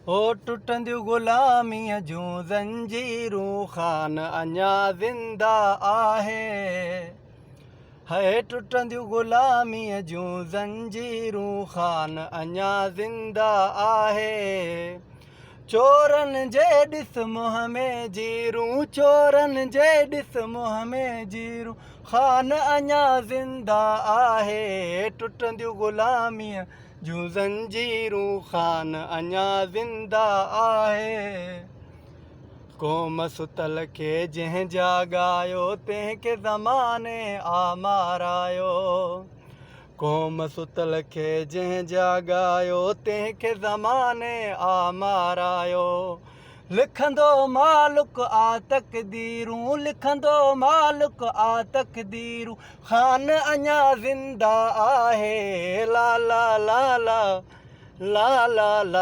هو ٽٽنديون غلاميء جون زنجيرون خان اڃا زنده آهي. هي ٽٽنديون غلاميء جون زنجيرون خان اڃا زنده آهي. چورن جي ڏس منهن ۾ جيرون چورن جي ڏس منهن ۾ جيرون خان اڃا زنده آهي. ٽٽنديون غلاميء جون زنجيرون خان اڃا زنده آهي. قوم ستل کي جنهن جاڳايو تنهن کي زماني آ مارايو. قوم ستل کي جنهن جاڳايو تنهن کي زماني آ مارايو. لکندو مالڪ آ تقديرون لکندو مالڪ آ تقديرون خان اڃا زنده آهي لا لا لا لا لا لا لا.